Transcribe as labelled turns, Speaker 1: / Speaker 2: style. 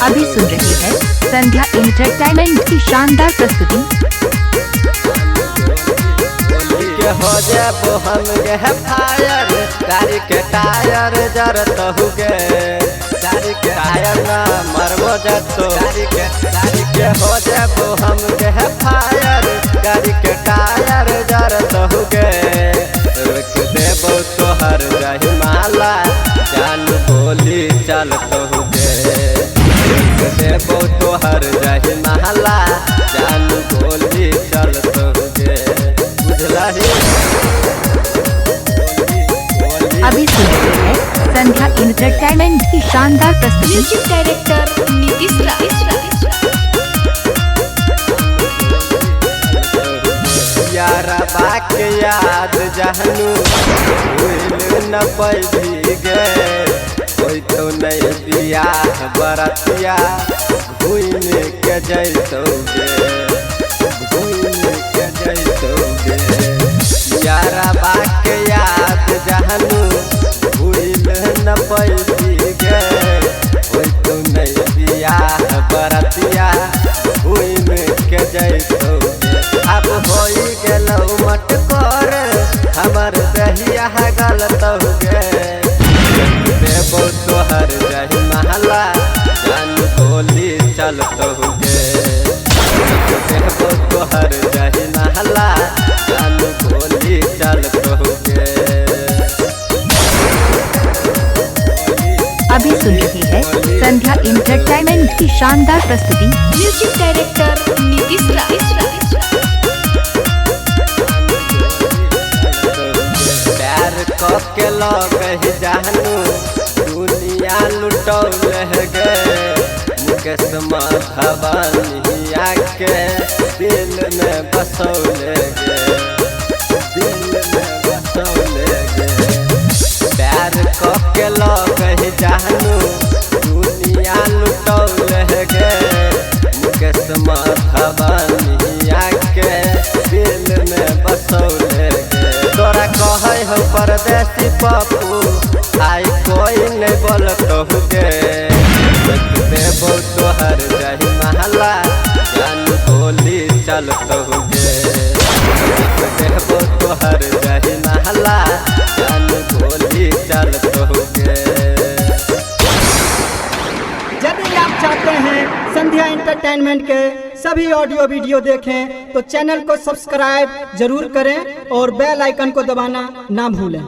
Speaker 1: अभी सुन रहे हैं संध्या एंटरटेनमेंट की शानदार प्रस्तुति।
Speaker 2: के हो जाबो हम गे फायर, गाड़ी के टायर जरत हुगे, गाड़ी के टायर ना मरबो जतो, गाड़ी के हो जाबो हम गे फायर, गाड़ी के टायर जरत हुगे। रोक देबो तोहर जाहि माला, जान बोली चलत हुगे। रोक देबो तोहर जाहि माला, जान बोली चलत हुगे।
Speaker 1: अभी सुन रहे हैं संध्या एंटरटेनमेंट की शानदार प्रस्तुति।
Speaker 3: म्यूजिक डायरेक्टर नीतीश राज।
Speaker 2: यारा बाके याद जहनू भूल न पैभी गे, कोई तो नहीं बियाह बरतिया घूम के जैतौ गे, घूम के जैतौ गे। यारा बाके याद जहनू भूल न पैभी गे, कोई तो नहीं बियाह बरतिया घूम के जैतौ गे। अब होई गेलौ मटकोर, हमर दहिया गलत गे। देबो तोहर जाहि महला, जान गोली चलत गे। देबो तोहर जाहि महला, जान गोली चलत गे।
Speaker 1: अभी सुन रहे हैं संध्या एंटरटेनमेंट की शानदार प्रस्तुति।
Speaker 3: म्यूजिक डायरेक्टर नीतीश राज।
Speaker 2: के लग जानू दुनिया लुटौले गे, मुकेश माधवनिया के दिल में बसौले गे, दिल में बसौले गे। प्यार के लग जानू दुनिया लुटौले गे, मुकेश माधवनिया के दिल में बसौले गे। तोरा कहै हो परदेसी पप्पू, आई कोई नहीं बोलत गे। देबो तोहर जाहि महला, जान गोली चलत गे। देबो तोहर जाहि महला, जान गोली चलत गे।
Speaker 4: यदि आप चाहते हैं संध्या एंटरटेनमेंट के सभी ऑडियो वीडियो देखें तो चैनल को सब्सक्राइब जरूर करें और बेल आइकन को दबाना ना भूलें।